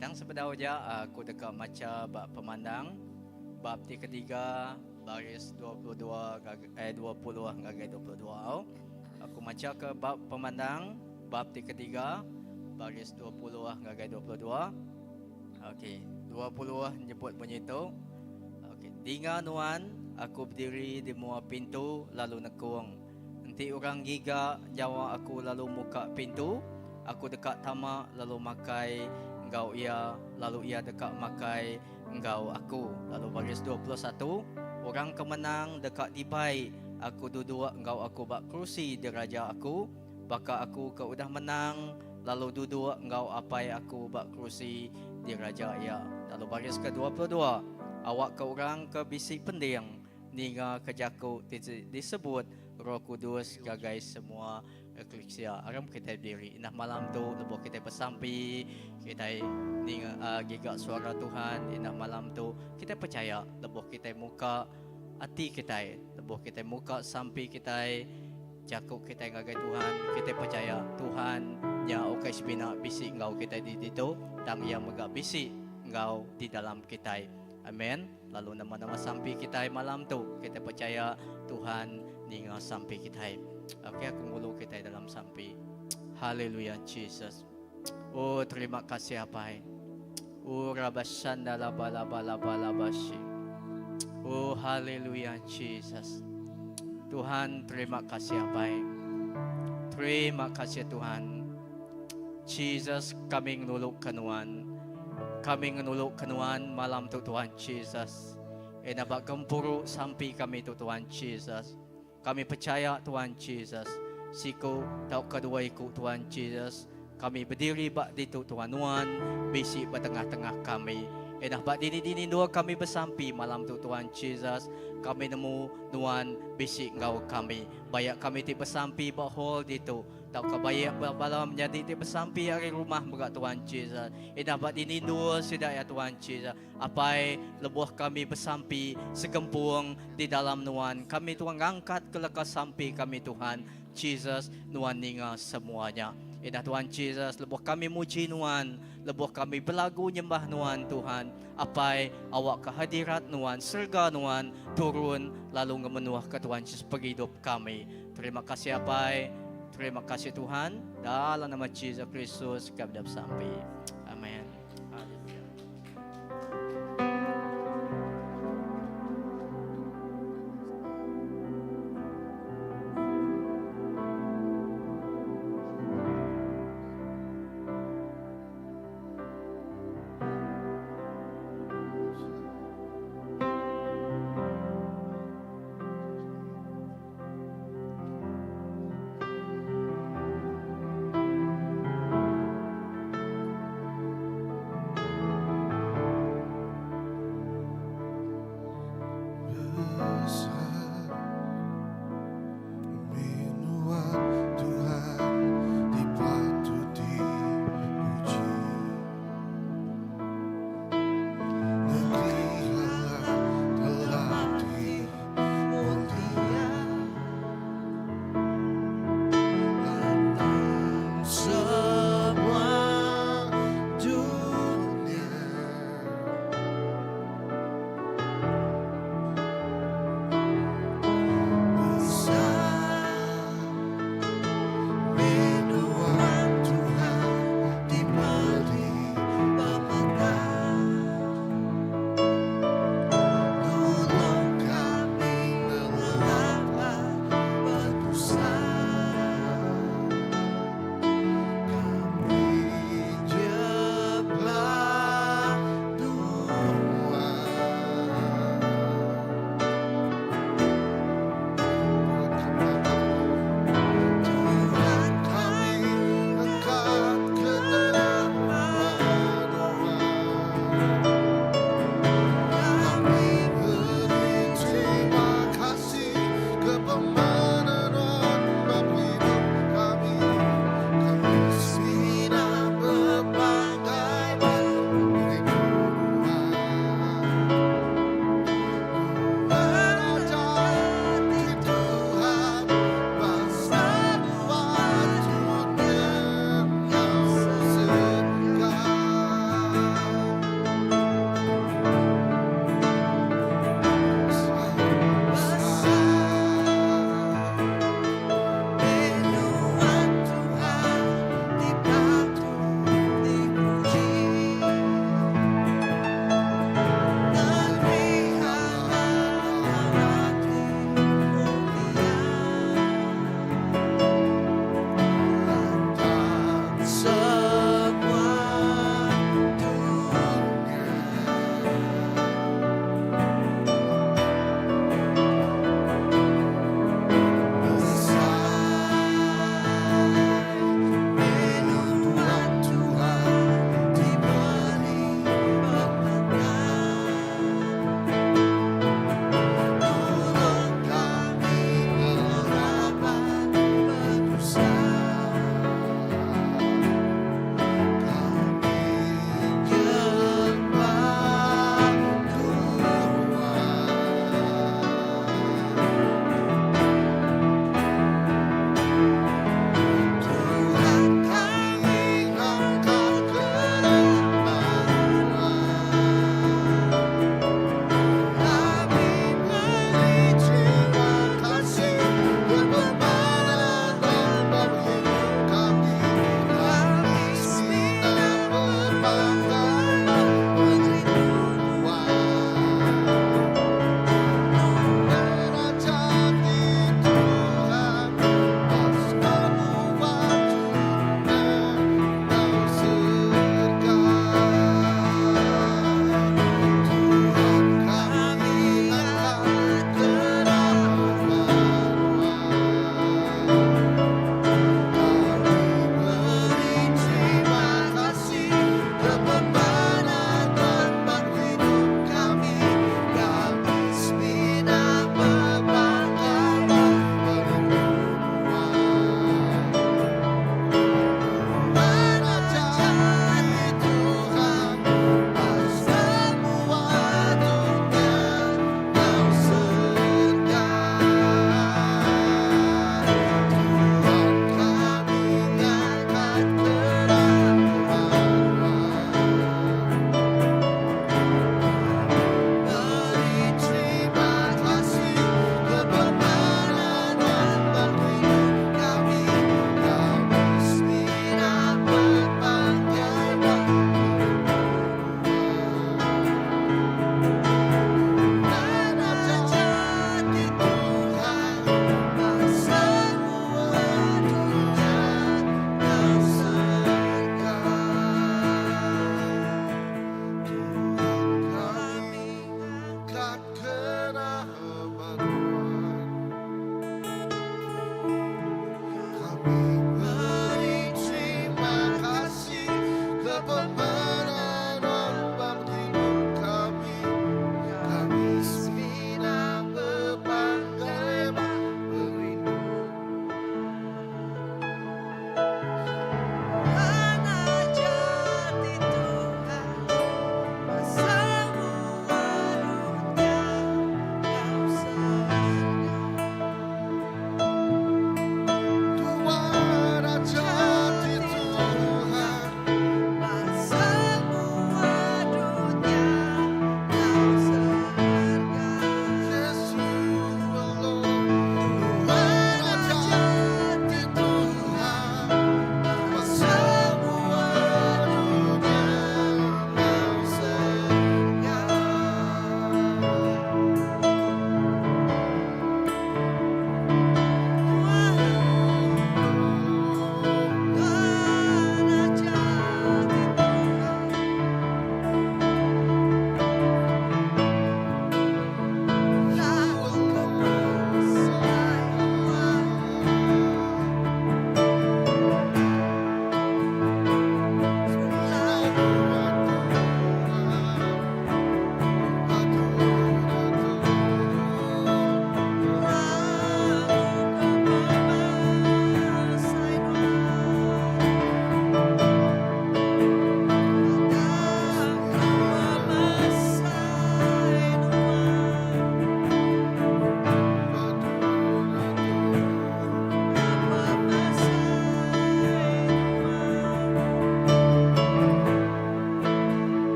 Tang sebedau ja aku deka macha ba Pemandang bab ti ketiga baris 22 eh 20 ngagai 22 au. Aku macha ke bab Pemandang bab ti ketiga baris 20 ngagai 22. Okey, 20 nyebut munyi tu. Okey, dinga nuan aku bediri di mua pintu lalu nekung. Enti orang ngiga nyawa aku lalu muka pintu, aku deka tama lalu makai enggau iya, lalu iya deka makai enggau aku. Lalu baris 21, orang ke menang deka dibai aku duduk enggau aku ba kerusi diraja aku, baka aku ke udah menang lalu duduk enggau Apai aku ba kerusi diraja iya. Lalu baris ke 22, awakka orang ke bisi pending Ninga ke jaku ti disebut Roh Kudus ngagai semua eklisia. Aram kitai bediri indah malam tu lebuh kitai besampi, kitai ninga uh, giga suara Tuhan indah malam tu kitai percaya lebuh kitai muka ati kitai, lebuh kitai muka sampi kitai, jaku kitai ngagai Tuhan, kitai percaya Tuhan nya ukai semina bisi enggau kitai di ditu, tang iya mega bisi enggau di dalam kitai. Amen. Lalu nama-nama sampi kitai malam tu, kitai percaya Tuhan ninga sampi kitai. Okey, aku ngulu kitai dalam sampi. Haleluya Jesus. Oh, terima kasih Apai. Oh, rabasanda la bala bala bala bashi. Oh, haleluya Jesus. Tuhan, terima kasih Apai. Terima kasih Tuhan. Jesus, kami ngelulu ke nuan. Kami ngenulu ke nuan malam tu Tuhan Jesus. Ena ba gempuru sampi kami tu Tuhan Jesus. Kami percaya Tuhan Jesus. Siku tauka dua iku Tuhan Jesus. Kami berdiri ba ditu Tuhan nuan bisi ba tengah-tengah kami. Ena ba dini-dini dua kami besampi malam tu Tuhan Jesus. Kami nemu nuan bisi enggau kami. Bayak kami ti besampi ba hall ditu. Tauka baik ba bala menyadi ti besampi ari rumah mega Tuhan Jesus. Indah ba dini endur sida iya Tuhan Jesus. Apai, lebuh kami besampi segempung di dalam Nuan, kami Tuhan ngangkat ke leka sampi kami Tuhan Jesus, Nuan ninga semua nya. Indah Tuhan Jesus, lebuh kami muji Nuan, lebuh kami belagu nyembah Nuan Tuhan, Apai, awakka hadirat Nuan, serega Nuan turun lalu ngemenuhka Tuhan Jesus pengidup kami. Terima kasih Apai, terima kasih Tuhan. Dalam nama Jesus Kristus kami dah besampi. Amen. Haleluya.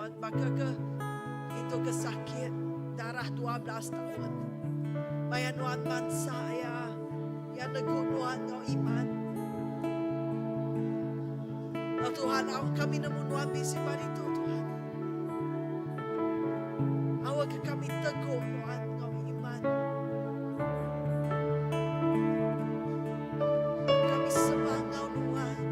Nuan baka ke itu ke sakit darah 12 taun. Maya Nuan mansa iya, iya negu Nuan enggau iman. Oh Tuhan, awak kami nemu Nuan bisi ba ditu, Tuhan. Awak ke kami tegu Nuan enggau iman. Kami sembah enggau Nuan.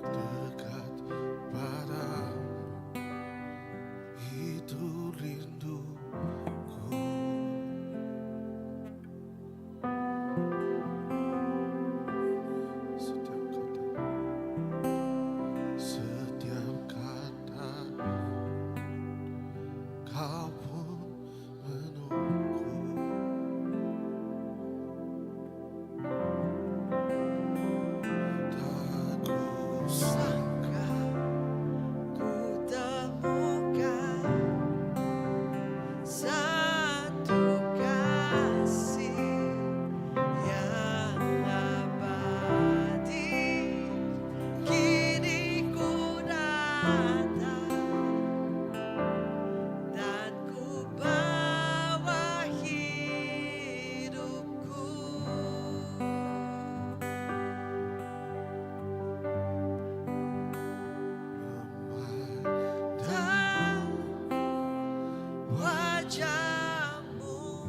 Dekat padamu itu rinduku. Setiap kata, setiap kata kau pun menunggu. Tak ku Sangka ku temukan satu kasih yang abadi. Kini ku datang dan ku bawa hidupku. Memandang Wajahmu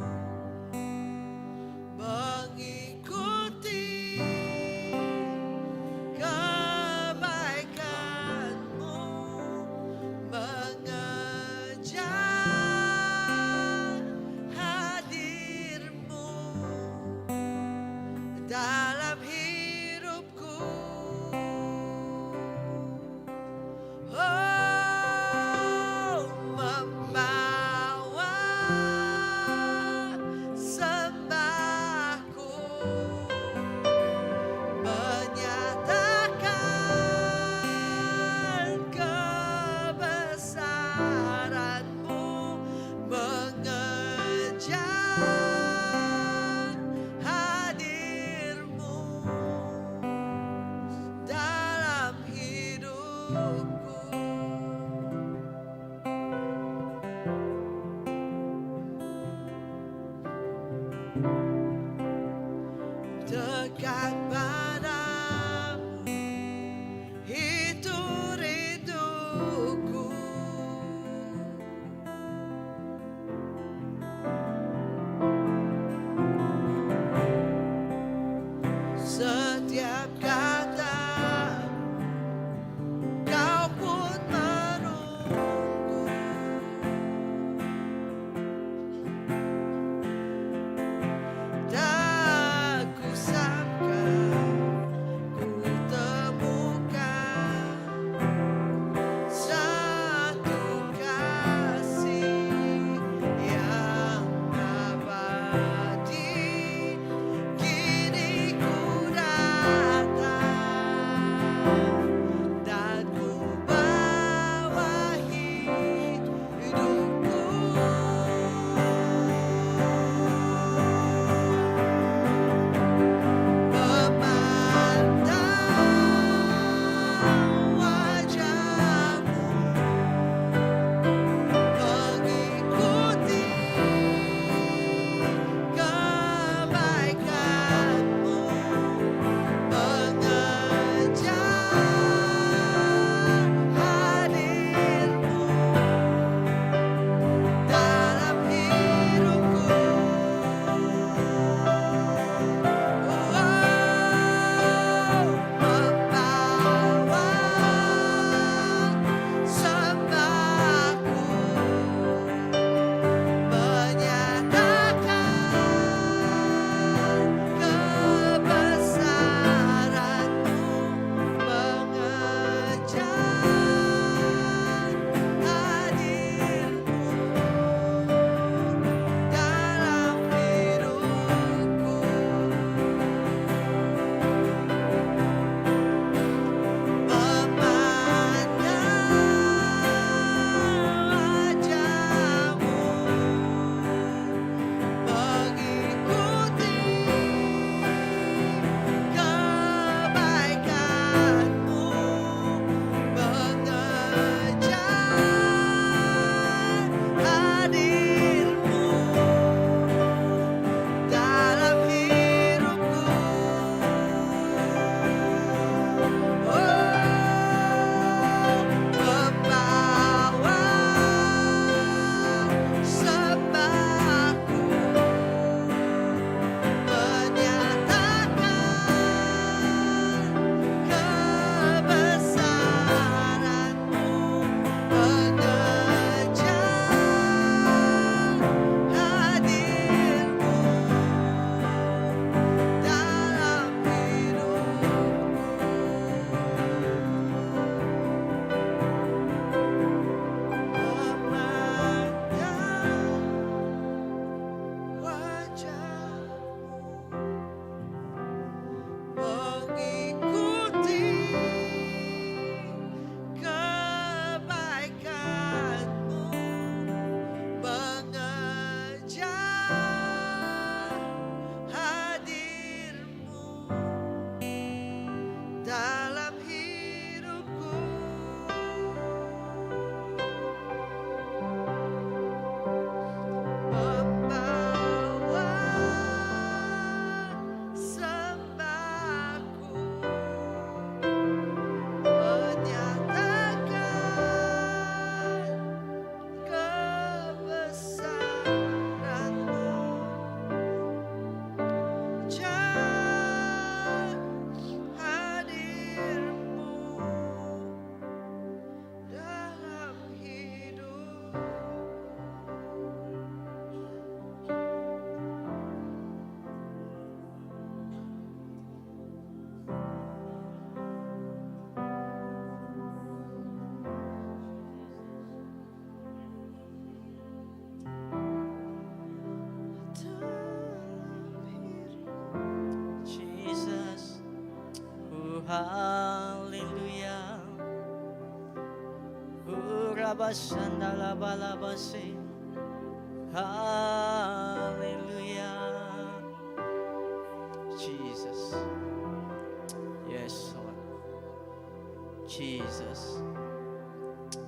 mengikuti kebaikanmu, mengejar hadirmu dalam hidupku. Oh, membawa sembahku, menyatakan kebesaranmu, mengejar hadirmu dalam hidupku. Dekat padamu itu rinduku. Setiap kata kau Haleluya. Urabasandalabalabasi. Haleluya. Jesus. Yes, Lord. Jesus.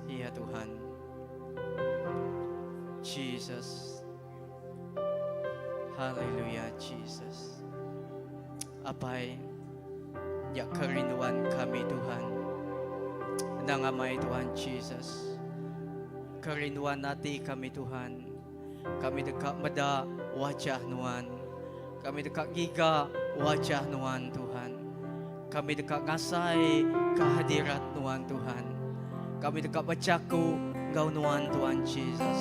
Ya Tuhan. Jesus. Haleluya Jesus. Apai nya kerinduan kami Tuhan. Endang amai Tuhan Jesus. Kerinduan ati kami Tuhan. Kami deka meda wajah Nuan. Kami deka ngiga wajah Nuan Tuhan. Kami deka ngasai kehadirat Nuan Tuhan. Kami deka bejaku enggau Nuan Tuhan Jesus.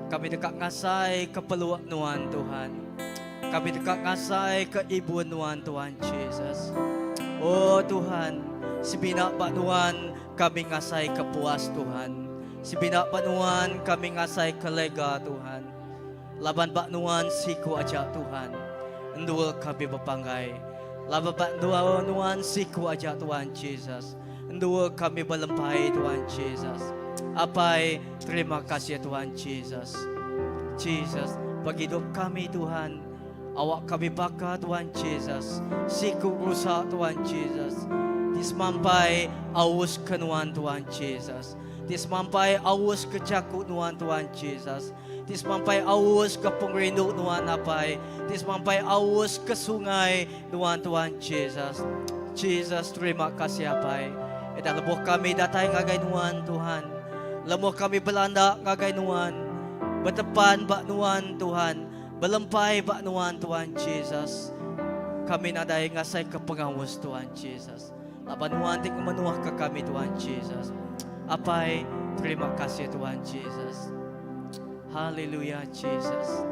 Kami deka ngasai ke peluk Nuan Tuhan. Kami deka ngasai ke ibun Nuan Tuhan Jesus. Oh Tuhan, semina ba Nuan kami ngasai ke puas Tuhan. Semina ba Nuan kami ngasai ke lega Tuhan. Laban ba Nuan siku aja Tuhan endur kami bepanggai. Laban ba Nuan siku aja Tuhan Jesus endur kami belempai Tuhan Jesus. Apai terima kasih Tuhan Jesus. Jesus pengidup kami Tuhan awak kami baka Tuhan Jesus siku rusa Tuhan Jesus ti semampai aus ke Nuan Tuhan Jesus ti semampai aus ke jaku Nuan Tuhan Jesus. Ti semampai aus ke pengerindu Nuan Apai. Ti semampai aus ke sungai Nuan Tuhan Jesus. Jesus terima kasih Apai. Eda lebuh kami datai ngagai Nuan Tuhan. Lebuh kami belanda ngagai Nuan. Betepan ba Nuan Tuhan. Belempai ba Nuan Tuhan Jesus. Kami nadai ngasai ke pengaus Tuhan Jesus. Laban Nuan ti ngemenuh ke kami Tuhan Jesus. Apai, terima kasih Tuhan Jesus. Haleluya Jesus.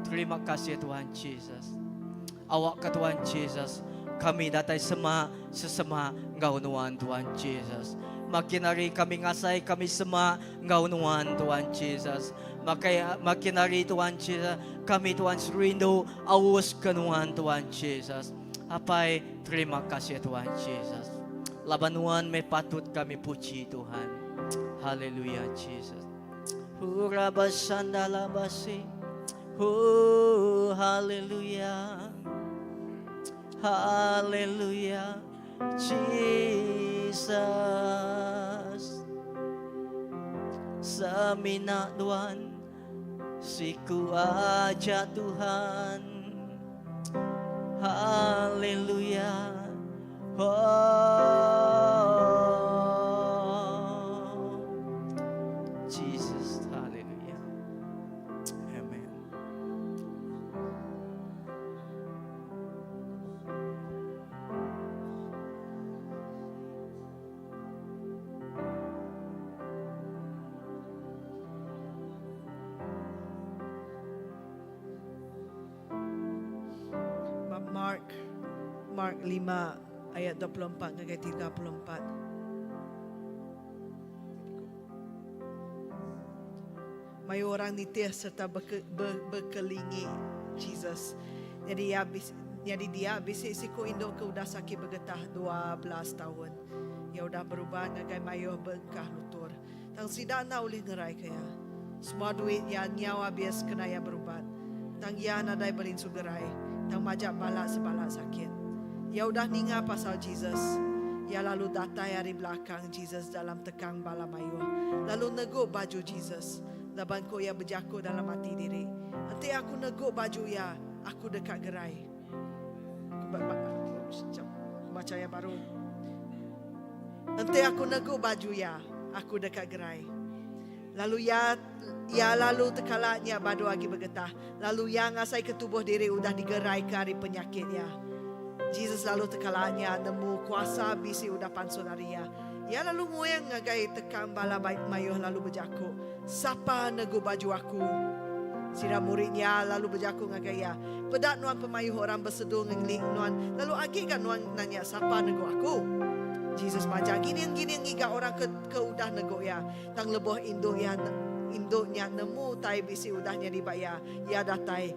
Terima kasih Tuhan Jesus. Awak ke Tuhan Jesus, kami datai semak sesemak enggau Nuan Tuhan Jesus. Makin hari kami ngasai kami semak enggau Nuan Tuhan Jesus. Makai makin hari Tuhan Jesus, kami Tuhan serindu aus ke Nuan Tuhan Jesus. Apai terima kasih Tuhan Jesus. Laban nuan meh patut kami puji Tuhan. Haleluya Jesus. Hurabasandalabasi. Hu haleluya. Haleluya Jesus. Semina nuan Siku aja Tuhan Haleluya Oh Jesus Haleluya Amen. Ba Mark, Mark lima ayat 24 ngagai 34. Mayuh orang nitih sereta bekelingi Jesus. Nyadi iya nyadi dia bisi siku indu ke udah sakit begetah 12 taun. Iya udah berubat ngagai mayuh bengkah lutur. Tang sida enda ulih ngeraika iya. Semua duit iya nyau abis kena iya berubat. Tang iya nadai berinsu gerai, tang majak balat sebalat sakit. Iya udah ninga pasal Jesus. Iya lalu datai ari belakang Jesus dalam tekang bala mayuh, lalu negu baju Jesus, laban ku iya bejaku dalam ati diri, Enti aku negu baju iya, aku deka gerai. Aku macha iya baru. Enti aku negu baju iya, aku deka gerai. Lalu iya iya lalu tekala nya badu agi begetah, lalu iya ngasaika tubuh diri udah digeraika ari penyakit iya. Jesus lalu tekala nya nemu kuasa bisi udah pansut ari iya. Iya lalu nguing ngagai tekang bala mayuh lalu bejaku, Sapa negu baju aku? Sida murid iya lalu bejaku ngagai iya, Peda nuan pemayuh orang besedu ngeling nuan, lalu agi ga nuan nanya, Sapa negu aku? Jesus majak gining-gining ngiga orang ke ke udah negu iya. Tang lebuh indu iya indu nya nemu utai bisi udah nyadi ba iya, iya datai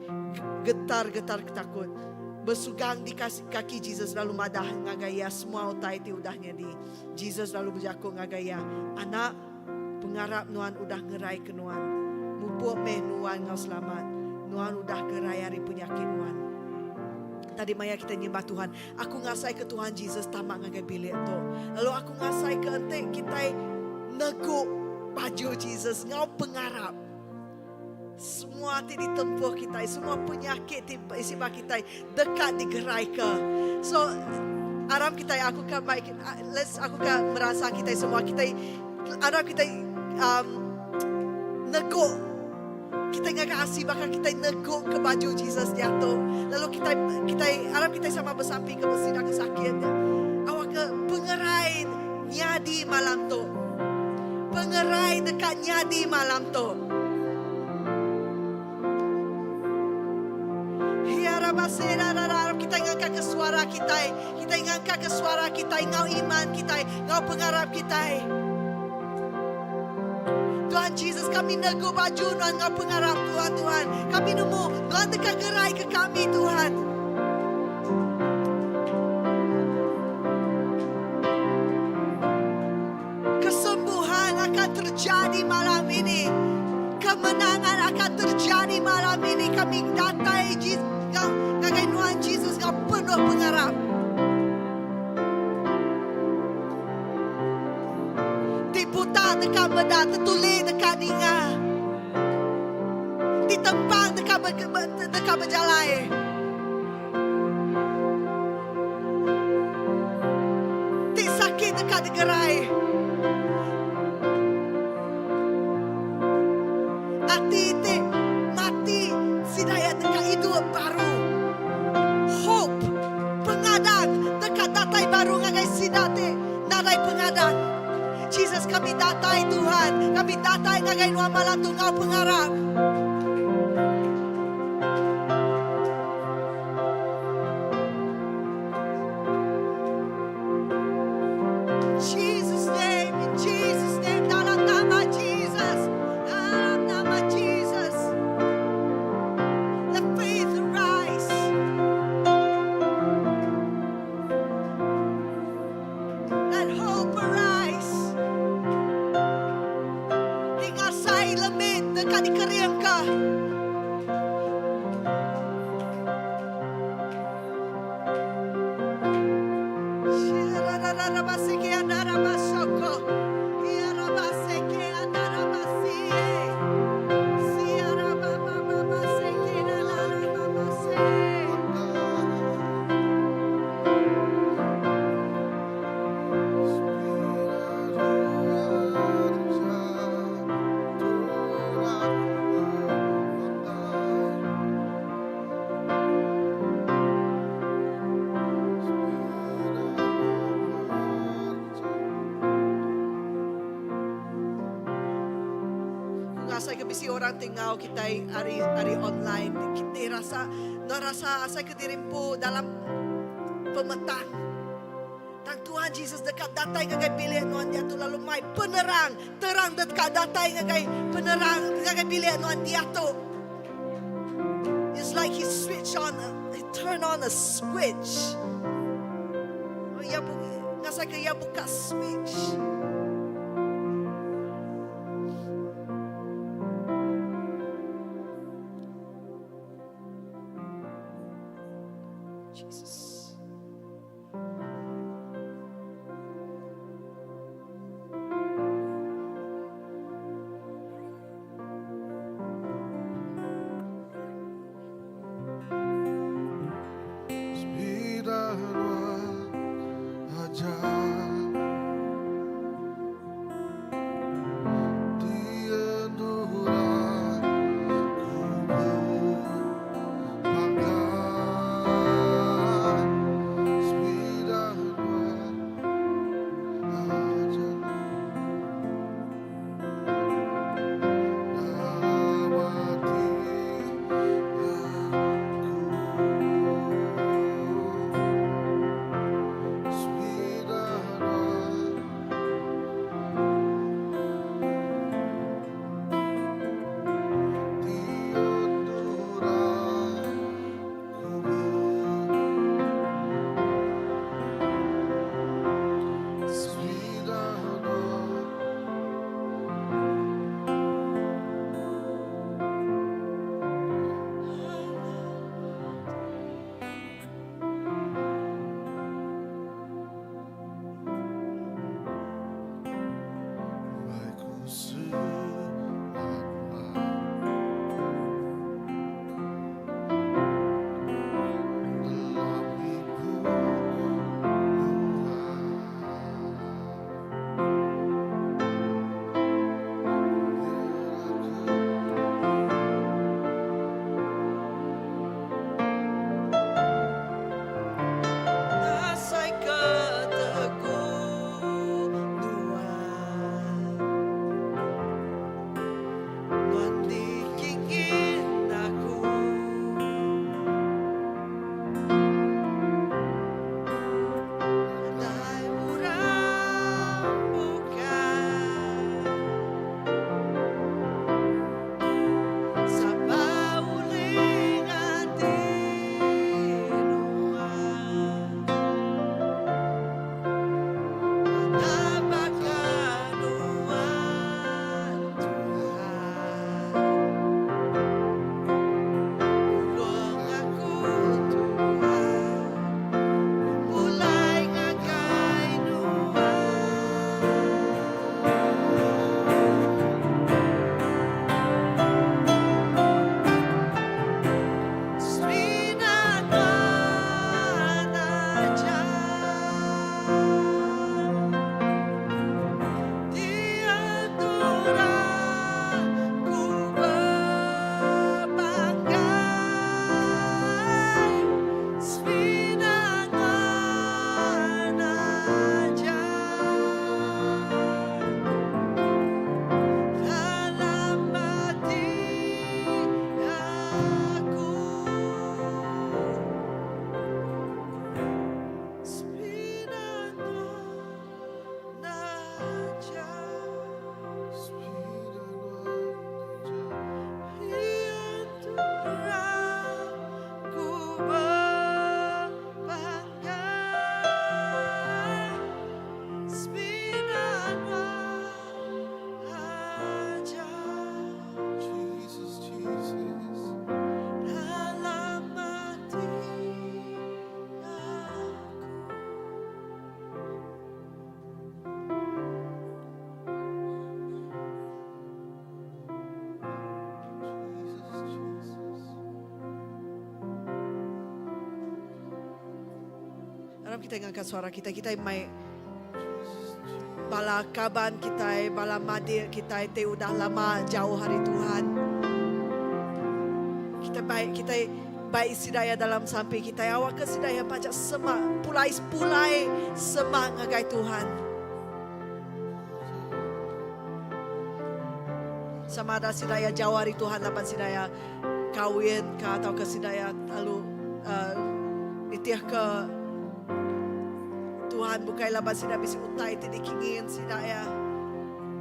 getar-getar ketakut. Besugang di kaki Jesus lalu madah ngagai iya semua utai ti udah nyadi. Jesus lalu bejaku ngagai iya, Anak, pengarap nuan udah ngeraika nuan. Mupuk meh nuan enggau selamat. Nuan udah gerai ari penyakit nuan. Tadi maya kita nyembah Tuhan, aku ngasaika Tuhan Jesus tama ngagai bilik tu. Lalu aku ngasaika enti kitai negu baju Jesus enggau pengarap, Semua ti ditempuh kitai, semua penyakit ti bisi ba kitai deka digeraika. So aram kitai aku ka mai let's aku ka meransang kitai semua kitai aram kitai um, negu kitai ngaga asi baka kitai negu ke baju Jesus diatu. Lalu kitai kitai aram kitai sama besampi ke sida ke sakit. Awakka pengerai nyadi malam tu. Pengerai deka nyadi malam tu. Kitai ngangkatka suara kitai. Kitai ngangkatka suara kitai enggau iman kitai, enggau pengarap kitai. Tuhan Jesus, kami negu baju Nuan enggau pengarap Tuhan, Tuhan. Kami nemu Nuan deka gerai ke kami, Tuhan. Kesembuhan akan terjadi malam ini. Kemenangan akan terjadi malam ini. Kami datai ngagai Nuan Jesus ngau penuh pengarap. Ti buta deka meda, tetuli deka ninga. Ti tempang deka deka bejalai. Ti sakit deka digerai. Ati ti mati sida iya deka idup baru. Hope, pengadang deka datai baru ngagai sida ti nadai pengadang. Jesus kami datai Tuhan, kami datai ngagai nuan malam tu enggau pengarap. Jesus name, in Jesus name, dalam nama Jesus, dalam nama Jesus. Let faith arise. Let hope arise. Ti ngasai lemit deka dikeringka. Ngasai ke bisi orang ti enggau kitai ari ari online ti rasa enda rasa asai ke diri empu dalam pemetang. Tang Tuhan Jesus deka datai ngagai bilik nuan diatu lalu mai penerang. Terang deka datai ngagai penerang ngagai bilik nuan diatu. It's like he switch on, he turn on a switch. Oh, iya bu, ngasai ke iya buka switch. Jesus. Aram kitai ngangkat suara kitai, kitai mai bala kaban kitai, bala madik kitai ti udah lama jauh ari Tuhan. Kitai bai kitai bai sida iya dalam sampi kitai awakka sida iya majak semak pulai pulai semak ngagai Tuhan. Sama ada sida iya jauh ari Tuhan laban sida iya kawin ka tauka sida iya lalu uh, nitihka Tuhan bukai laban sida bisi utai ti dikingin sida iya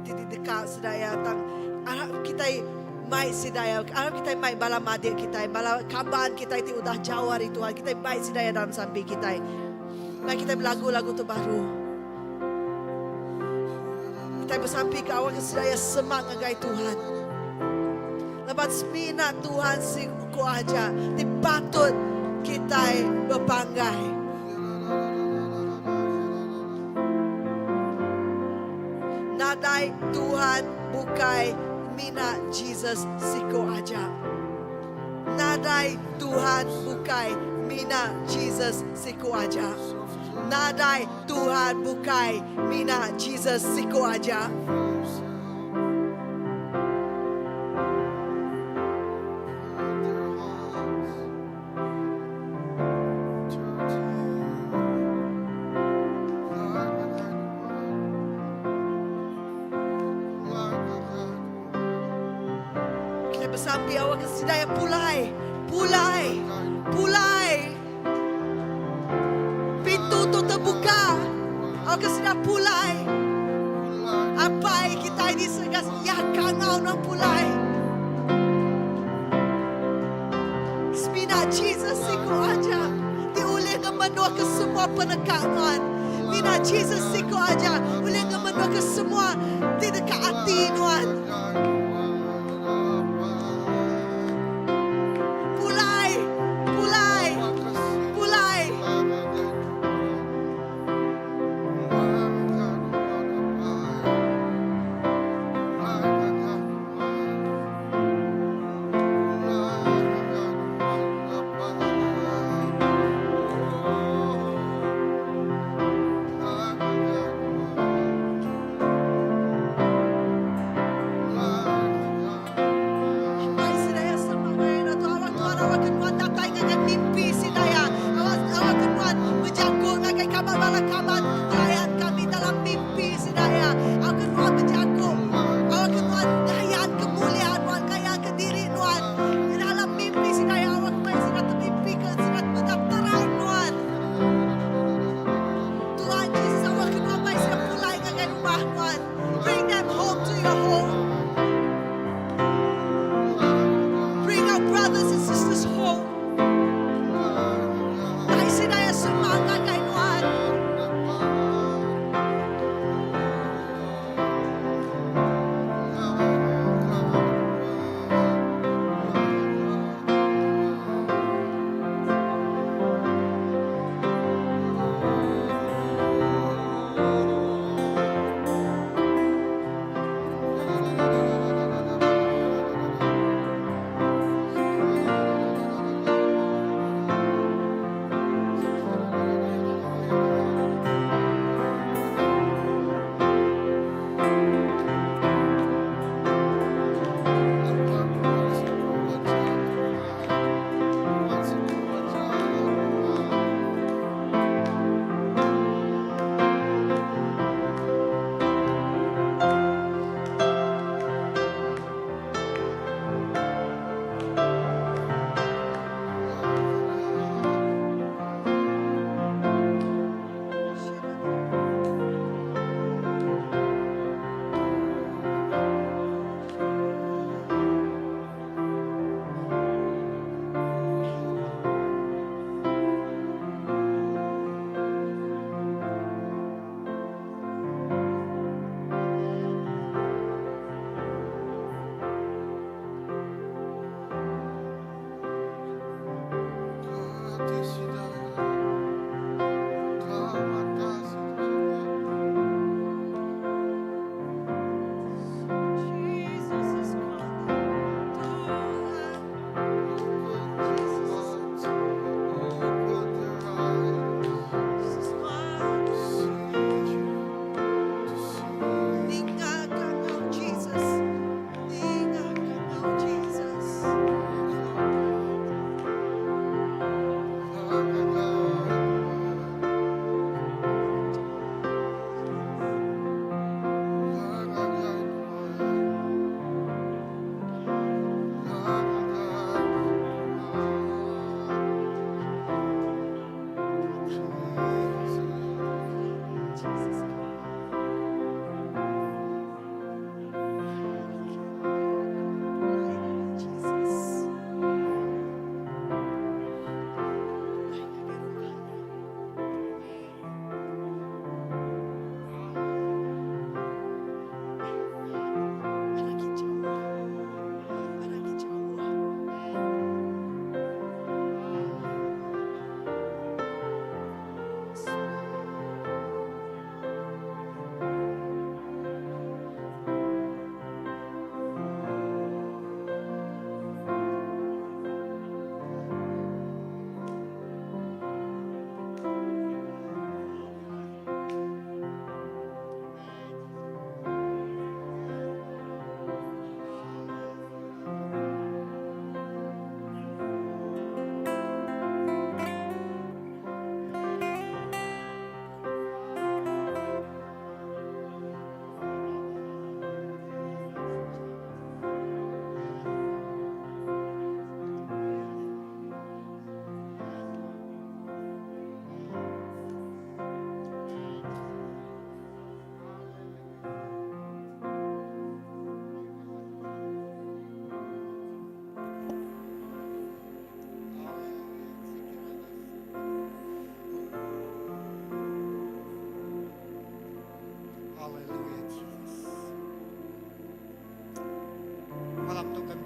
ti dideka sida iya tang arap kitai mai sida iya arap kitai mai bala madik kitai bala kaban kitai ti udah jauh ari Tuhan kitai mai sida iya dalam sampi kitai mai kitai belagu lagu tu baru kitai besampi ke awak sida iya semak ngagai Tuhan laban semina Tuhan siku aja ti patut kitai bepanggai. Nadai Tuhan bukai mina Jesus siko aja. Nadai Tuhan bukai mina Jesus siko aja. Nadai Tuhan bukai mina Jesus siko aja. Kita besampi awak ke sida ya pulai, pulai, pulai. Pintu tu terbuka. Awak ke sida pulai. Apai kita di surga ya kangau nak pulai. Semina Jesus siku aja ti ulih ngemenuh ke semua peneka nuan. Mina Jesus siku aja ulih ngemenuh ke semua ti deka ati nuan. Pulai, pulai, pulai.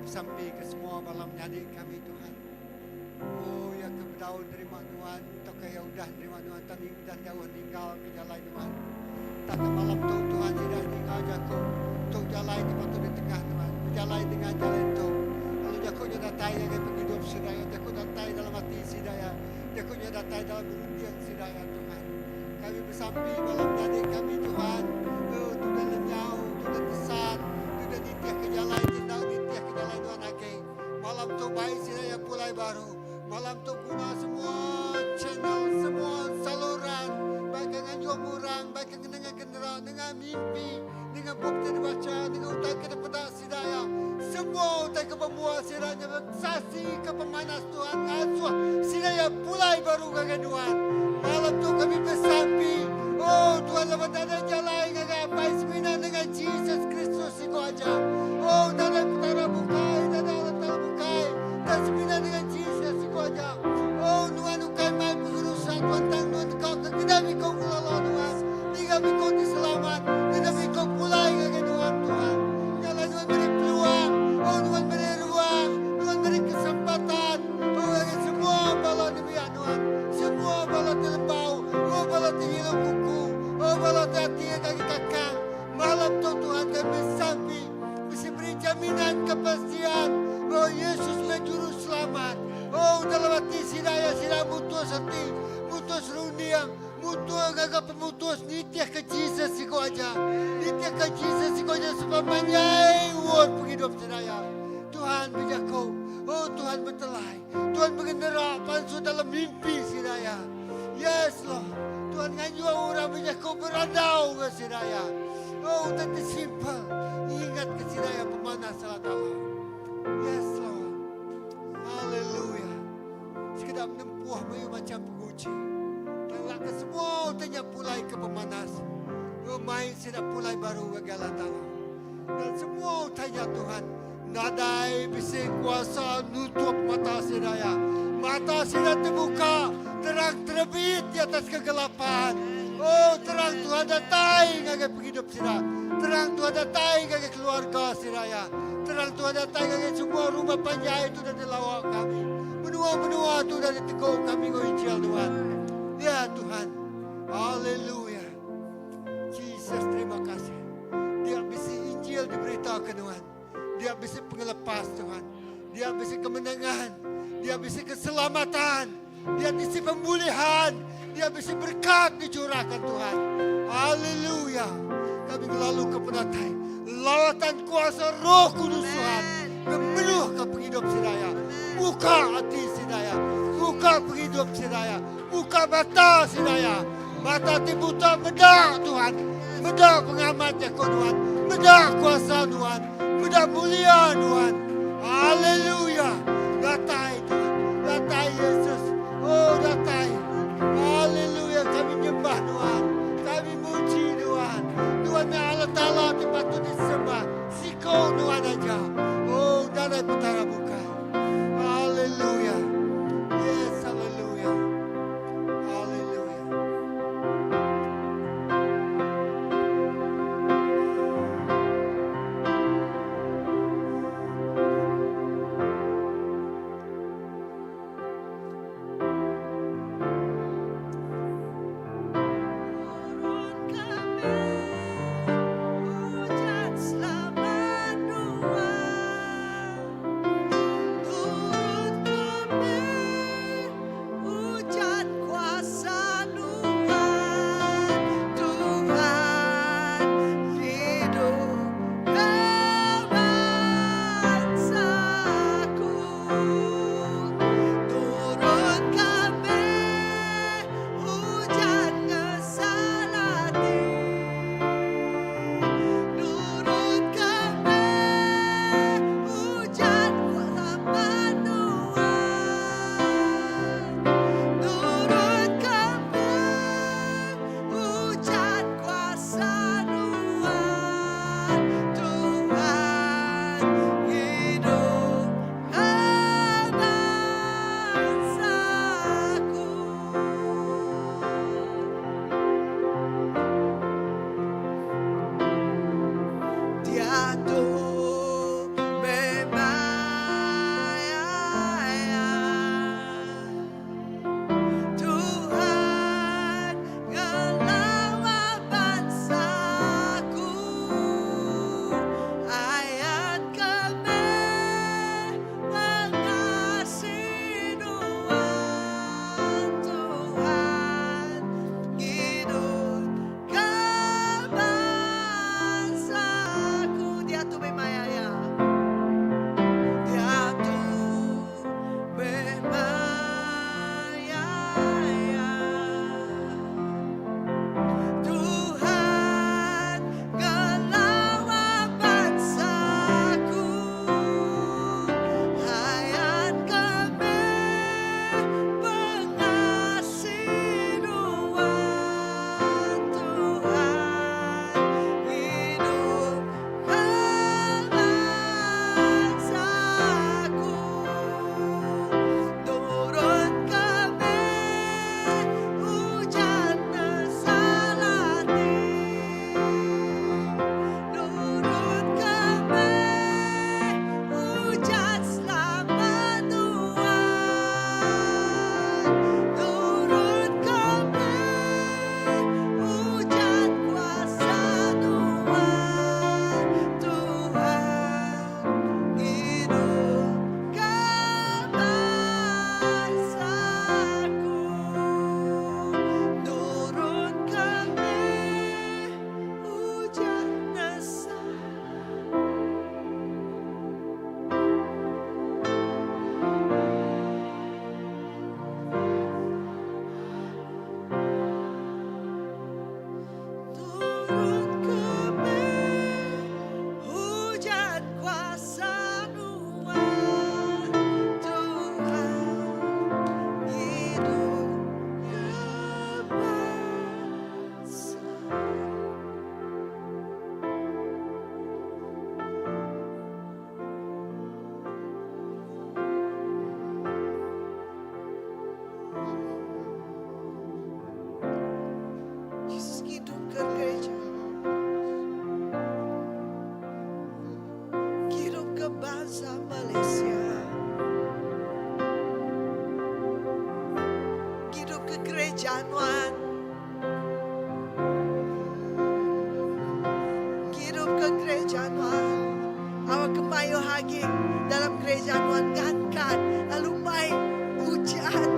besampi ke semua bala menyadi kami Tuhan. Oh iya ke bedau nerima Nuan tauka iya udah nerima Nuan tang udah jauh ninggal ke jalai Nuan. Tang ke malam tu Tuhan sida ninga jaku tu jalai ti patut ditengah Nuan bejalai nengah jalai tu. Lalu jaku nya datai ngagai pengidup sida iya jaku datai dalam ati sida iya jaku nya datai dalam runding sida iya Tuhan. Kami besampi bala menyadi kami Tuhan oh tudah lenyau tudah tesat tudah nitihka jalai ti enda nitihka jalai Nuan agi. Malam tu bai sida iya pulai baru. Malam tu guna semua channel semua saluran baika nganjung orang baika ngenengah genera nengah mimpi nengah bup ti dibacha nengah utai ke dipeda sida iya. Semua utai ke bemua sida nya besaksi ke pemanas Tuhan ngasuh sida iya pulai baru ngagai nuan. Malam tu kami besampi, oh Tuhan laban nadai jalai ngagai Apai semina nengah Jesus Kristus siku aja. Oh nadai Petara bukai, nadai Allah Taala bukai tang semina nengah Jesus siku aja. Oh nuan ukai mai pengerusak Tuhan tang nuan deka ke kena miko ngelala nuan, ninga miko diselamat, kena miko pulai ngagai nuan Tuhan. Nya alai nuan meri peluang, oh nuan meri ruang, nuan meri kesempatan oh ngagai semua bala nembiak nuan, semua bala ti lembau, oh bala ti ngilu kuku, oh bala ti ati agi kakang. Malam tu Tuhan kami besampi bisi beri jaminan kepastian bahawa Yesus meh juru selamat. Oh dalam ati sida iya sida mutus ati, mutus runding, mutus ngaga pemutus nitihka Jesus siku aja. Nitihka Jesus siku aja sepemanjai umur pengidup sida iya. Tuhan bejaku, oh Tuhan betelai, Tuhan begenera pansut dalam mimpi sida iya. Yes Lord. Tuhan nganjung orang bejaku berandau enggau sida iya. Oh utai ti simple. Ingat ke sida iya pemanah Allah Taala. Yes Lord. Hallelujah. Sekeda menempuh mayuh macam penguji. Tang lak ke semua utai nya pulai ke pemanas. Oh mai sida pulai baru ngagai Allah Taala. Dan semua utai nya Tuhan nadai bisi kuasa nutup mata sida iya. Mata sida tebuka, terang terbit di atas kegelapan. Oh, terang Tuhan datai ngagai pengidup sida. Terang Tuhan datai ngagai keluarga sida iya. Terang Tuhan datai ngagai semua rumah panjai tu udah dilawa kami. Menua-menua tu udah ditegu kami enggau Injil Tuhan. Ya Tuhan. Haleluya. Jesus terima kasih. Dia bisi Injil diberita ke nuan. Dia bisi pengelepas Tuhan. Dia bisi kemenangan. Dia bisi keselamatan. Dia bisi pemulihan. Dia bisi berkat dicurahkan Tuhan. Haleluya. Kami ngelalu ke penatai. Lawatan kuasa Roh Kudus Tuhan. Ngemenuh ke penghidup sidaya. Buka hati sidaya. Buka penghidup sidaya. Buka mata sidaya. Mata ti buta meda Tuhan. Meda pengamat jaku Nuan. Meda kuasa Nuan. Meda mulia Nuan. Haleluya. Datai Tuhan. Datai Yesus. Oh datai. Haleluya. Kami nyembah Nuan. Kami muji Nuan. Nuan meh Allah Taala ti patut disembah. Siko Nuan aja. Oh nadai Petara bukai. Haleluya. Yes, haleluya. Haleluya. gereja nuan. Awak ke mayuh agi dalam gereja nuan ngangkat lalu mai ujan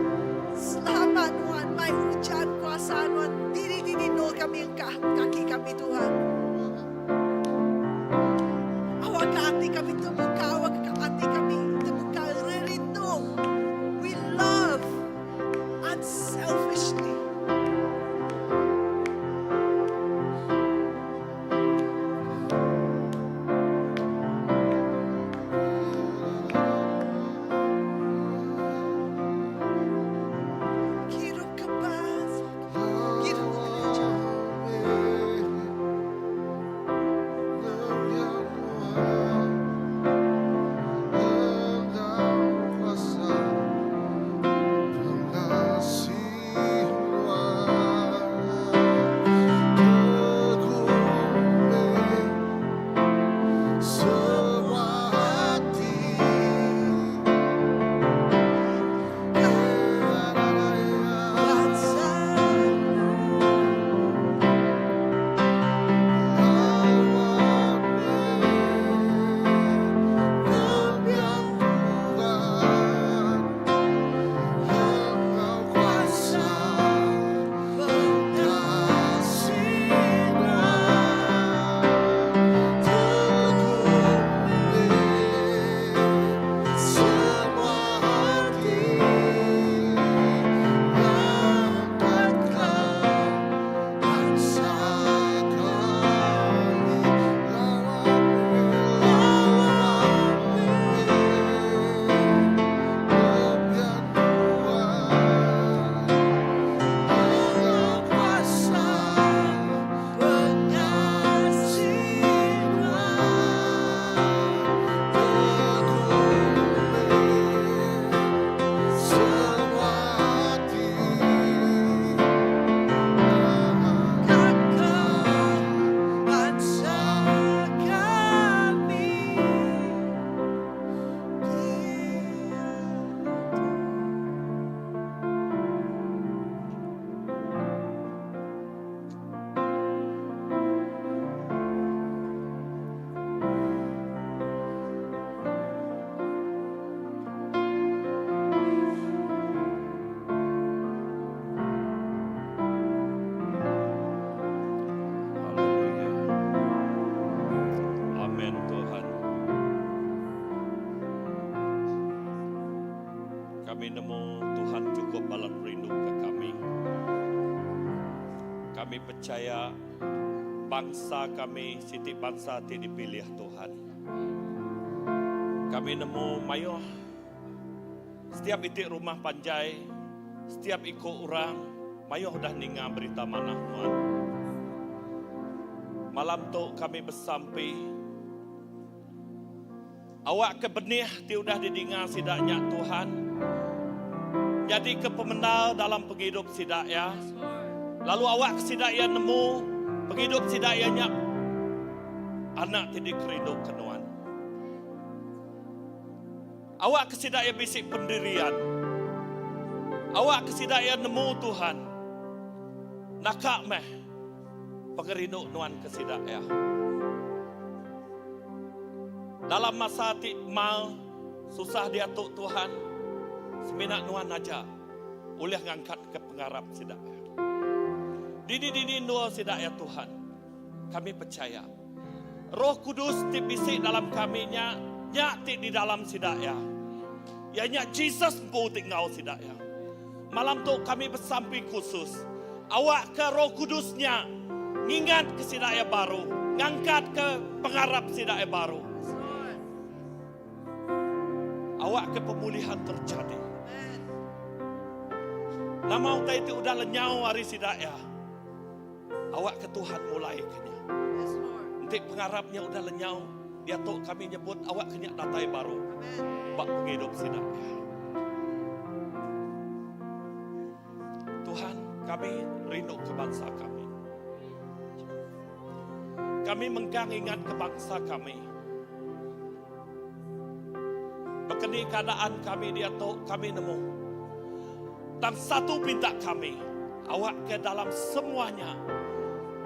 selamat nuan, mai ujan kuasa nuan dini-dini endur kami engkah kaki kami Tuhan. Awak ke ati kami terbuka, awak ke ati kami terbuka rindu. We love unselfishly. Kirup ke bas, kirup ke gereja. Bangsa. Kakak bangsa kami. Haleluya. Amin Tuhan. Kami nemu Tuhan cukup balat rindu ke kami. Kami percaya bangsa kami siti bangsa ti dipilih Tuhan. Kami nemu mayuh setiap itik rumah panjai, setiap ikut orang mayuh dah ninga berita manah Tuhan. Malam tu kami bersampi awak ke benih ti udah didinga sidaknya Tuhan. Jadi ke pemendal dalam penghidup sidak ya. Lalu awak ke sidak ya nemu penghidup sidak ya nya anak ti dikerindu ke Nuan. Awak ke sidak ya bisi pendirian. Awak ke sidak ya nemu Tuhan. Nakak meh pengerindu Nuan ke sidak ya. Dalam masa ti mal susah dia tu Tuhan, semina Nuan aja boleh ngangkat ke pengarap sidak ya. Dini-dini dua sidak ya Tuhan. Kami percaya. Roh Kudus ti bisi dalam kami nya nya ti di dalam sidak ya. Ya nya Jesus empu ti ngau sidak ya. Malam tu kami bersampi khusus. Awak ke Roh Kudusnya ngingat ke sidak ya baru, ngangkat ke pengarap sidak ya baru. Awak ke pemulihan terjadi. Nama utai itu udah lenyau hari sidak ya. Awak ke Tuhan mulai kenya. Yes, Lord. Nanti pengarapnya udah lenyau, dia tu kami nyebut awak kenya datai baru. Amen. Bak penghidup sidak ya. Tuhan, kami rindu ke bangsa kami. Kami mengkang ingat ke bangsa kami. Bekeni keadaan kami dia tu kami nemu. Dan satu pinta kami, awak ke dalam semuanya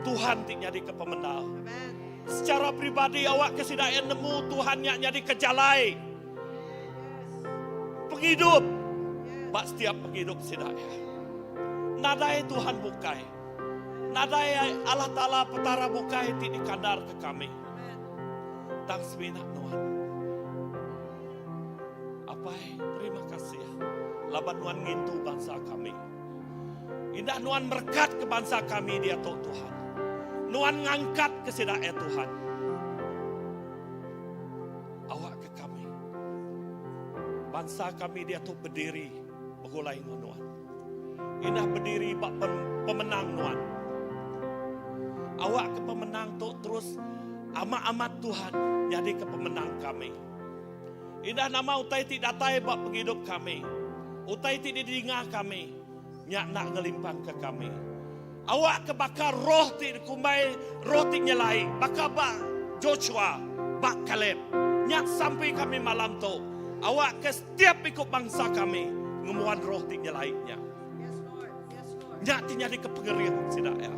Tuhan ti jadi ke pemendal. Amen. Secara peribadi awakka sida iya nemu Tuhan nya nyadika jalai pengidup ba setiap pengidup sida iya. Nadai Tuhan bukai. Nadai Allah Taala Petara bukai ti dikandarka kami. Tang semina Nuan. Apai, terima kasih laban Nuan ngintu bansa kami. Indah Nuan merekatka bansa kami diatu, Tuhan. Nuan ngangkatka sida iya, Tuhan. Awakka kami, bansa kami diatu bediri begulai enggau Nuan. Indah bediri ba pemenang Nuan. Awakka pemenang tu terus amat-amat Tuhan nyadika pemenang kami. Indah nama utai ti datai ba pengidup kami, utai ti didinga kami, nya enda ngelimpangka kami. Awakka baka roh ti dikumbai roh ti nyelai, baka ba Joshua, ba Kaleb. Nya sampi kami malam tu, awakka setiap iku bansa kami ngembuan roh ti nyelai nya. Nya ti nyadika pengering sida iya.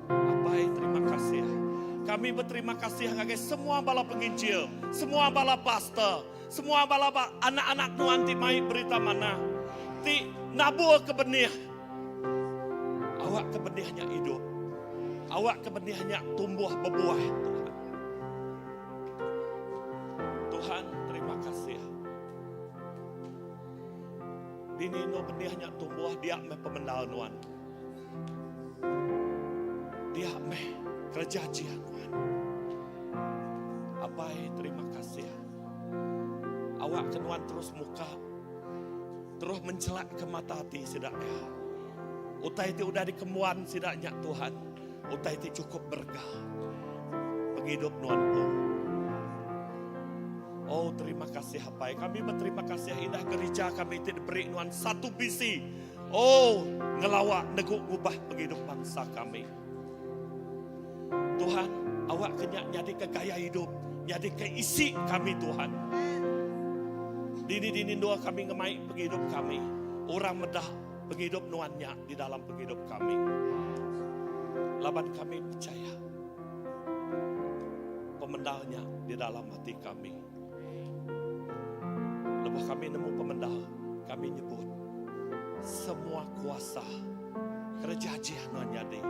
Apai terima kasih. Kami beterima kasih ngagai semua bala penginjil, semua bala pastor, semua bala anak-anak nuan ti mai berita manah, ti nabur ke benih. Awak ke benih nya idup. Awak ke benih nya tumbuh bebuah, Tuhan. Tuhan, terima kasih. Dini no benih nya tumbuh dia meh pemendal nuan. Dia meh kereja jia nuan. Apai terima kasih. Awak ke nuan terus muka terus mencelak ke mata ati sida ya. Utai ti udah dikembuan sida nya Tuhan, utai ti cukup berega. Pengidup nuan pun. Oh terima kasih Apai. Kami berterima kasih indah gereja kami ti diberi nuan satu bisi Oh, ngelawa negu ngubah pengidup bansa kami. Tuhan, awak ke nya nyadika gaya hidup, nyadika isi kami Tuhan. Dini-dini endua kami ngemai pengidup kami. Orang medah pengidup nuan nya di dalam pengidup kami. Laban kami percaya pemendar nya di dalam hati kami. Lebuh kami nemu pemendar, kami nyebut semua kuasa kereja ajih nuan nyadi.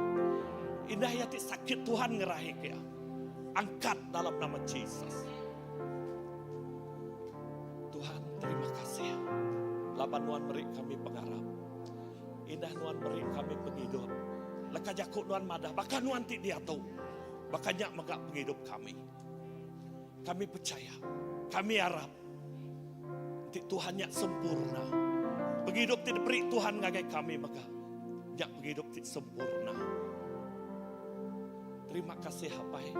Indah iya ti sakit Tuhan ngerahi ke iya. Angkat dalam nama Jesus. Tuhan terima kasih laban nuan meri kami pengarap. Indah nuan meri kami pengidup. Leka jaku nuan madah baka nuan ti diatu. Baka nya mega pengidup kami. Kami pechaya, kami arap enti Tuhan nya sempurna. Pengidup ti diberi Tuhan ngagai kami mega nya pengidup ti sempurna. Terima kasih Apai.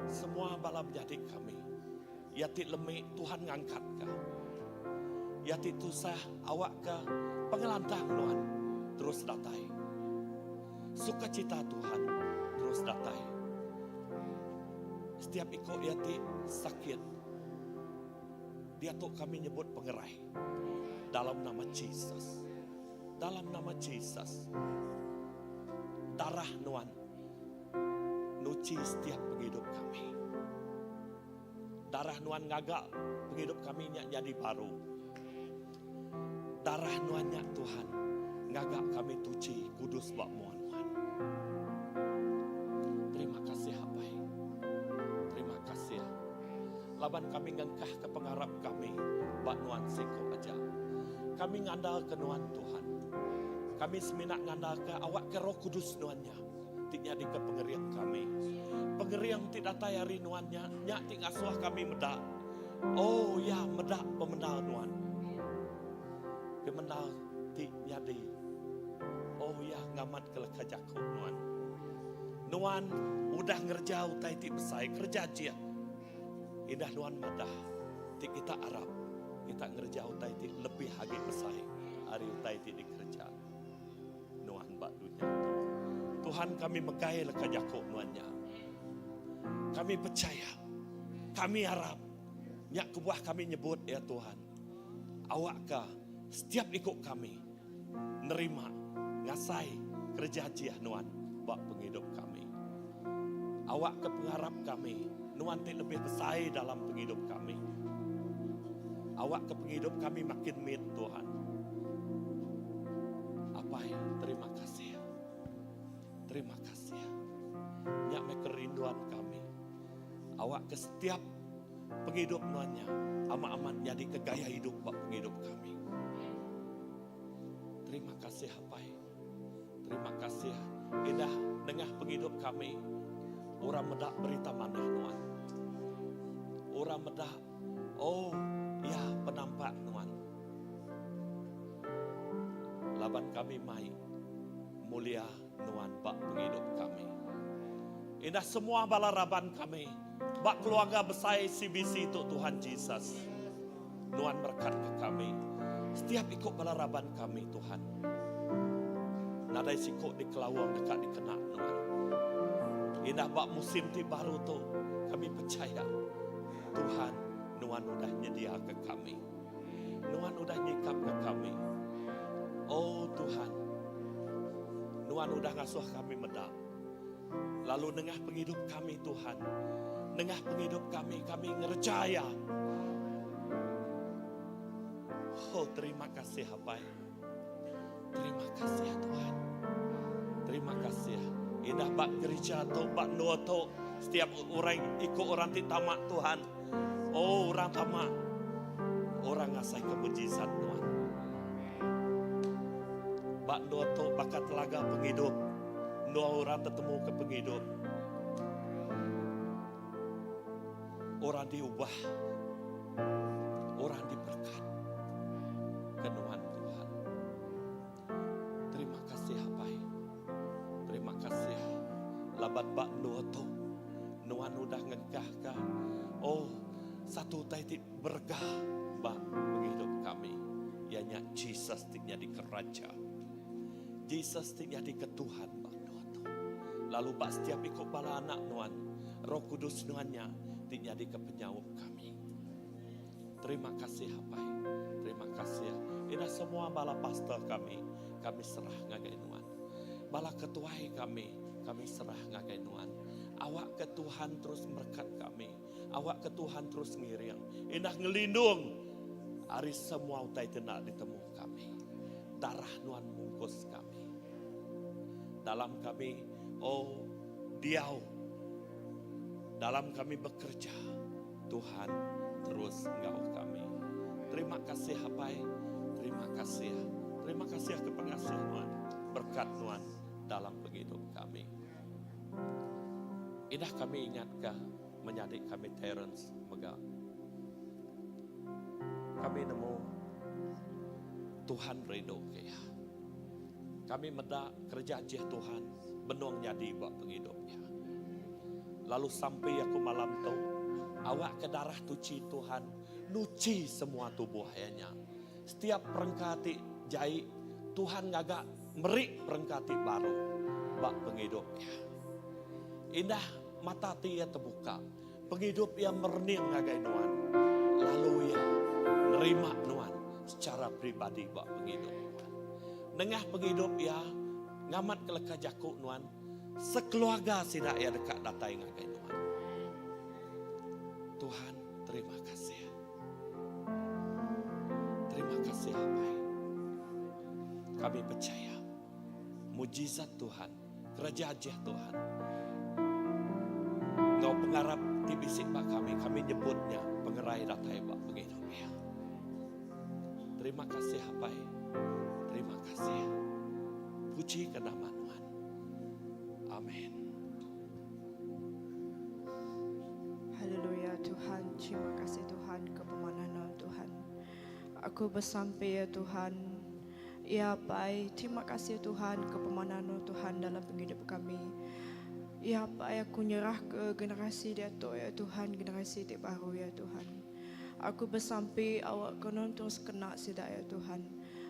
Semua bala menyadi kami. Iya ti lemi Tuhan ngangkatka. Iya ti tusah awakka pengelantang nuan terus datai. Sukacita Tuhan terus datai. Setiap iko iya ti sakit, diatu kami nyebut pengerai dalam nama Jesus. Dalam nama Jesus. Darah nuan nuchi setiap pengidup kami. Darah nuan ngaga pengidup kami nya nyadi baru. Darah nuan nya Tuhan ngaga kami tuchi kudus ba mua nuan. Terima kasih Apai. Terima kasih. Laban kami ngengkah ke pengarap kami ba nuan siko aja. Kami ngandal ke nuan Tuhan. Kami semina ngandal ke awak ke Roh Kudus nuan nya ti nyadi ke pengering kami. Pengering ti datai ari nuan nya, nya ti ngasuh kami meda. Oh ya, meda pemendar nuan. Pemendar ti nyadi. Oh ya, ngamat ke leka jaku nuan. Nuan udah ngereja utai ti besai, kereja ajih. Indah nuan madah ti kita arap, kita ngereja utai ti lebih agi besai ari utai ti dikereja nuan ba dunya tu. Tuhan kami megai leka jaku nuan nya. Kami pechaya, kami arap, nya kebuah kami nyebut iya Tuhan. Awakka setiap iku kami nerima ngasai kereja ajih nuan ba pengidup kami. Awakka pengarap kami nuan ti lebih besai dalam pengidup kami. Awakka pengidup kami makin mit Tuhan. Apai, terima kasih. Terima kasih. Nya meh kerinduan kami. Awakka setiap pengidup nuan nya amat-amat nyadika gaya idup ba pengidup kami. Terima kasih Apai. Terima kasih indah nengah pengidup kami orang meda berita manah nuan. Orang meda oh ya penampak nuan. Laban kami mai mulia nuan ba pengidup kami. Indah semua bala raban kami ba keluarga besai CBC tu Tuhan Jesus. Nuan merekatka kami. Setiap iku bala raban kami Tuhan. Nadai siku dikelaung deka dikena Nuan. Indah ba musim ti baru tu kami pechaya Tuhan Nuan udah nyediaka kami. Nuan udah nyikapka kami. Oh Tuhan, Nuan udah ngasuh kami meda. Lalu nengah pengidup kami Tuhan, nengah pengidup kami, kami ngereja iya. Oh terima kasih Apai. Terima kasih Tuhan. Terima kasih. Indah ba gereja tu, ba endur tu, setiap orang iku orang ti tama Tuhan. Oh orang tama. Orang ngasaika mujizat Tuhan. Ba endur tu baka telaga pengidup. Endur orang tetemuka pengidup. Orang diubah. Orang diberkat. Ke nuan Tuhan. Terima kasih Apai. Terima kasih laban ba endur tu nuan udah ngengkahka oh satu utai ti berega ba pengidup kami iya nya Jesus ti nyadika Raja. Jesus ti nyadika Tuhan ba endur tu. Lalu ba setiap iku bala anak nuan, Roh Kudus nuan nya ti nyadika penyaup kami. Terima kasih Apai. Terima kasih. Ina semua bala pastor kami, kami serah ngagai nuan. Bala ketuai kami, kami serah ngagai nuan. Awak ke Tuhan terus merekat kami. Awak ke Tuhan terus ngiring. Indah ngelindung ari semua utai ti enda ditemu kami. Darah nuan mungkus kami. Dalam kami, oh, diau. Dalam kami bekerja. Tuhan terus enggau kami. Terima kasih Apai. Terima kasih. Terima kasih ke pengasih Nuan. Berkat Nuan dalam pengidup kami. Indah kami ingatka menyadi kami Terence mega. Kami nemu Tuhan rindu ke iya. Kami meda kereja ajih Tuhan benung nyadi ba pengidup iya. Lalu sampi aku malam tu, awakka darah tuchi Tuhan nuchi semua tubuh iya nya. Setiap perengka ti jai, Tuhan ngaga meri perengka ti baru ba pengidup iya. Indah mata ati iya tebuka, pengidup iya merening ngagai nuan, lalu iya nerima nuan secara peribadi ba pengidup nuan. Nengah pengidup iya ngamatka leka jaku nuan, Sekeluarga sida iya deka datai ngagai nuan. Tuhan, terima kasih. Terima kasih Apai. Kami percaya mujizat Tuhan, kereja ajih Tuhan. Enggau pengarap ti bisi ba kami, kami nyebutnya pengerai datai ba pengidup iya. Terima kasih Apai. Terima kasih. Puji ke nama Nuan. Amin. Haleluya Tuhan, terima kasih Tuhan ke pemanah Nuan Tuhan. Aku besampi ya Tuhan. Ya Apai, terima kasih Tuhan ke pemanah Nuan Tuhan dalam penghidup kami. Ya Apai, aku nyerah ke generasi diatu ya Tuhan, generasi ti baru ya Tuhan. Aku besampi awak ke Nuan terus kena sida ya Tuhan.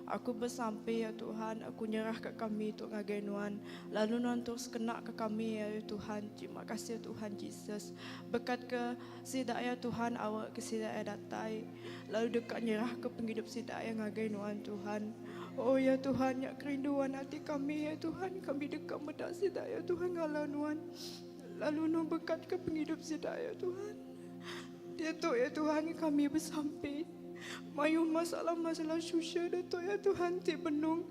Aku besampi, ya Tuhan, aku nyerahka kami tu ngagai Nuan, lalu Nuan terus kenaka kami, ya Tuhan. Terima kasih, Tuhan Jesus. Bekatka sida, ya Tuhan, awakka sida iya datai, lalu deka nyerahka pengidup sida iya ngagai Nuan, Tuhan. Oh, ya Tuhan, nya kerinduan ati kami, ya Tuhan, kami deka meda sida, ya Tuhan, ngalau Nuan. Lalu nuan bekat ke pengidup sida ya Tuhan. Diatu ya Tuhan kami besampi mayuh masalah-masalah sosial diatu ya Tuhan ti benung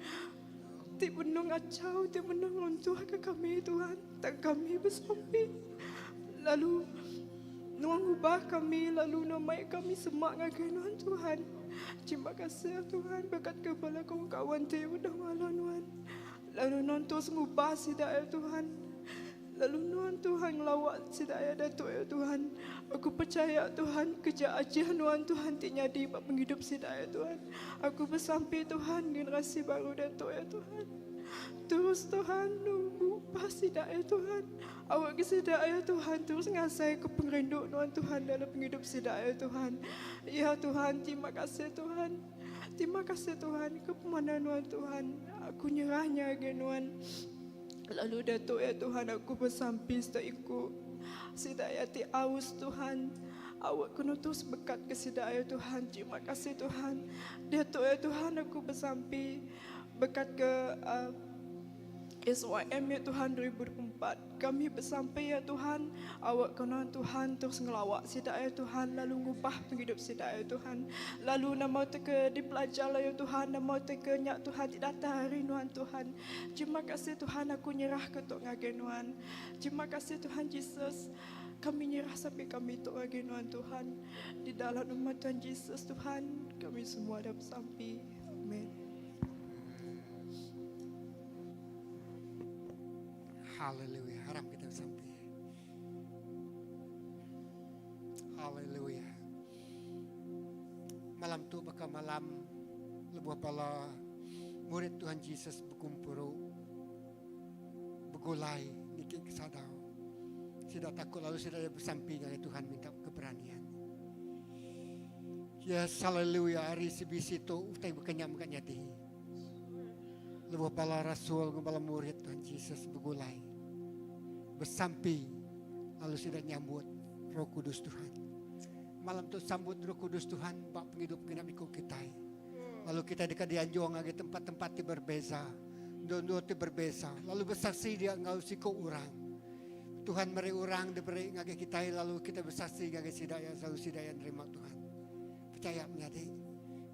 ti benung ngachau ti benung nguntuh ke kami Tuhan. Tang kami besampi lalu nuan ngubah kami lalu nuan mai kami semak ngagai nuan Tuhan. Terima kasih Tuhan bekat ke bala kawan-kawan ti udah ngalah nuan. Lalu nuan terus ngubah sida ya Tuhan. Lalu nuan Tuhan ngelawa sida ya Datuk ya Tuhan. Aku percaya Tuhan kerja ajih nuan Tuhan ti nyadi ba pengidup sida ya Tuhan. Aku besampi Tuhan generasi baru Datuk ya Tuhan. Terus Tuhan ngubah sida ya Tuhan. Awak ke sida ya Tuhan terus ngasai ke pengerindu nuan Tuhan dalam pengidup sida ya Tuhan. Ya Tuhan terima kasih Tuhan. Terima kasih Tuhan ke pemanah nuan Tuhan. Aku nyerahnya agai nuan. Lalu Datuk ya Tuhan aku besampi sida iku. Sida ya ti aus Tuhan. Awak kena terus bekat ke sida ya Tuhan. Terima kasih Tuhan. Datuk ya Tuhan aku besampi bekat ke uh, SYM ya Tuhan 2024. Kami besampi ya Tuhan, awak kena Tuhan terus ngelawak sida ya Tuhan, lalu ngubah penghidup sida ya Tuhan. Lalu nama te ke dipelajar lah ya Tuhan, nama te ke nyak Tuhan ti datang hari nuan Tuhan. Terima kasih Tuhan aku nyerah ke tok ngagai nuan. Terima kasih Tuhan Jesus. Kami nyerah sampai kami tok ngagai nuan Tuhan. Di dalam nama Tuhan Jesus Tuhan, kami semua dah besampi. Amen. Haleluya. Harap kita besampi. Haleluya. Malam tu bakal malam lebuh bala murid Tuhan Jesus bekumpuru begulai niki ke sadau. Sida takut lalu sida besampi ngagai Tuhan minta keberanian. Yes, haleluya. Hari CBC tu utai bukan nyam bukan nyadi. Lebuh bala rasul enggau bala murid Tuhan Jesus begulai besampi lalu sida nyambut Roh Kudus Tuhan. Malam tu sambut Roh Kudus Tuhan ba pengidup genap iku kitai. Lalu kitai deka dianjung ngagai tempat-tempat ti berbeza, endur-endur ti berbeza lalu besaksi dia enggau siku orang. Tuhan meri orang diberi ngagai kitai lalu kitai besaksi ngagai sida iya lalu sida iya nerima Tuhan. Pechaya menyadi,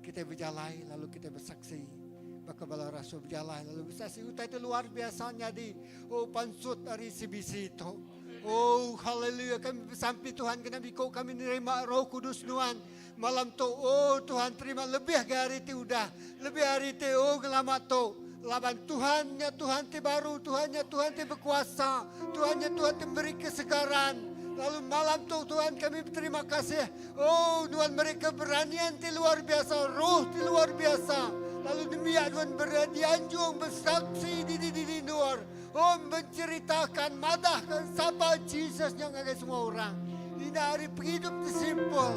kitai bejalai lalu kitai besaksi baka bala rasul bejalai lalu besaksi utai ti luar biasa nyadi. Oh pansut ari CBC tu. Oh haleluya kami besampi Tuhan kena biko kami nerima Roh Kudus nuan malam tu. Oh Tuhan terima lebih agi ari ti udah, lebih ari ti oh ngelama tu. Laban Tuhan nya Tuhan ti baru, Tuhan nya Tuhan ti bekuasa, Tuhan nya Tuhan ti meri kesegaran. Lalu malam tu Tuhan kami beterima kasih. Oh nuan meri keberanian ti luar biasa, roh ti luar biasa. Lalu nembiak nuan beri dianjung besaksi dini-dini endur. Oh menceritakan, madahkan sapa Jesus nya ngagai semua orang. Ina ari pengidup ti simple,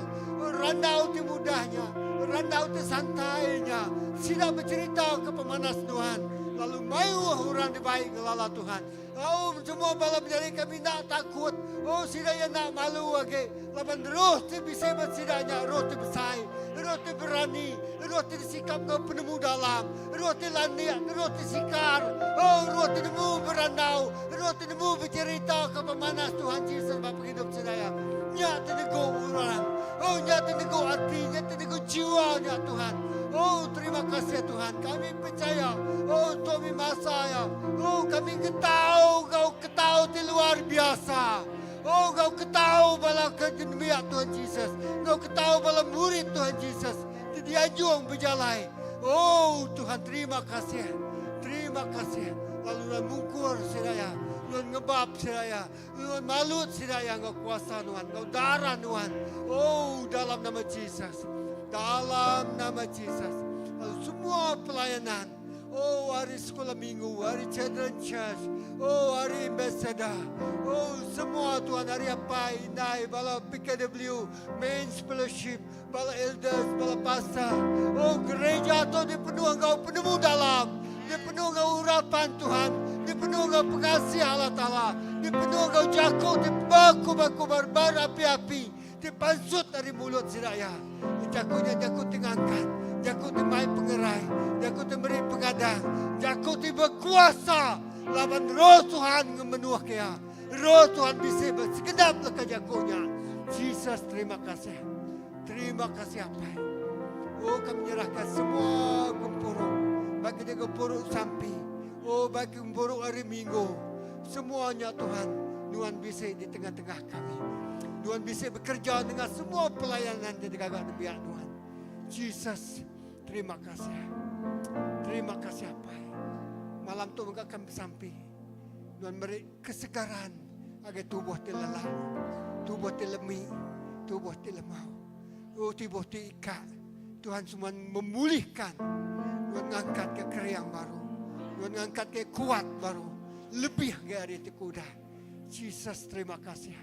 randau ti mudah nya, randau ti santai nya. Sida becherita ke pemanas Tuhan, lalu mayuh orang dibai ngelala Tuhan. Au semua bala menyadi kami enda takut. Oh sida iya enda malu agi laban roh ti bisi ba sida nya roh ti besai, roh ti berani, roh ti disikap enggau penemu dalam, roh ti landik, roh ti sikar, oh roh ti nemu berandau, roh ti nemu becherita ke pemanas Tuhan Jesus ba pengidup sida iya. Nya ti negu orang. Oh nya ti negu ati, nya ti negu jiwa nya Tuhan. Oh terima kasih Tuhan. Kami pechaya. Oh tu mih masa iya. Oh kami ngetau enggau ketau ti luar biasa. Oh enggau ketau bala ke nembiak Tuhan Jesus. Enggau ketau bala murid Tuhan Jesus ti dianjung bejalai. Oh Tuhan terima kasih. Terima kasih. Lalu nuan mungkur sida iya. Nuan ngebap sida iya. Nuan malut sida iya enggau kuasa nuan, enggau darah nuan. Oh dalam nama Jesus. Dalam nama Jesus. Lalu semua pelayanan Oh hari sekolah minggu, hari children church, oh hari ambassador, oh semua Tuhan hari apai, indai, bala PKW, men's fellowship, bala elders, bala pastor. Oh gereja tu dipenuh enggau penemu dalam, dipenuh enggau urapan Tuhan, dipenuh enggau pengasih Allah Taala, dipenuh enggau jaku ti bekumbar-kumbar berapi-api ti pansut ari mulut sida iya. Jaku nya jaku ti ngangkat, jaku ti mai pengerai, jaku ti meri pengadang, jaku ti bekuasa laban Roh Tuhan ngemenuhka iya. Roh Tuhan bisi ba segenap leka jaku nya. Jesus terima kasih. Terima kasih Apai. Oh kami nyerahkan semua gempuru. Bagi dia gempuru sampi. Oh bagi gempuru hari minggu. Semuanya Tuhan. Nuan bisi di tengah-tengah kami. Nuan bisi bekerja dengan semua pelayanan ti digaga nembiak Nuan. Jesus terima kasih. Terima kasih Apai. Malam tu mega kami besampi. Nuan meri kesegaran ngagai tubuh ti lelak, tubuh ti lemi, tubuh ti lemau, oh tubuh ti ikak. Tuhan semua memulihkan. Nuan ngangkat ke kering baru. Nuan ngangkat ke kuat baru. Lebih ke ari ti ke udah. Jesus terima kasih.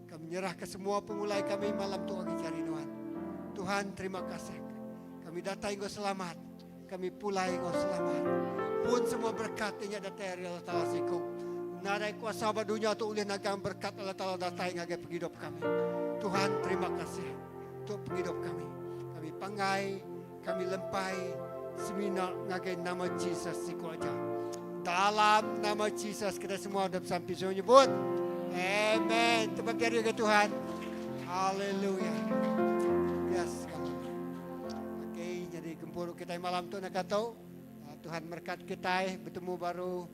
Kami nyerahka semua pengulai kami malam tu agi jari Nuan. Tuhan terima kasih. Kami datai enggau selamat. Kami pulai enggau selamat. Pun semua berkat ti nya datai ari Allah Taala siku. Nadai kuasa ba dunya tu ulih nagang berkat Allah Taala datai ngagai pengidup kami. Tuhan terima kasih untuk pengidup kami. Kami panggai, kami lempai semina ngagai nama Jesus siku aja. Dalam nama Jesus kita semua udah besampi semua nyebut. Amen. Tepuk jari ke Tuhan. Haleluya. Yes. Okey, jadi gempuru kitai malam tu naka tu. Ah, Tuhan merkat kitai betemu baru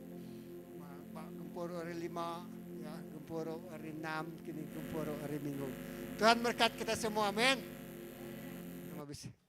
ba gempuru hari lima, ya, gempuru hari enam, kini gempuru hari minggu. Tuhan merkat kita semua. Amin. Nama bisi.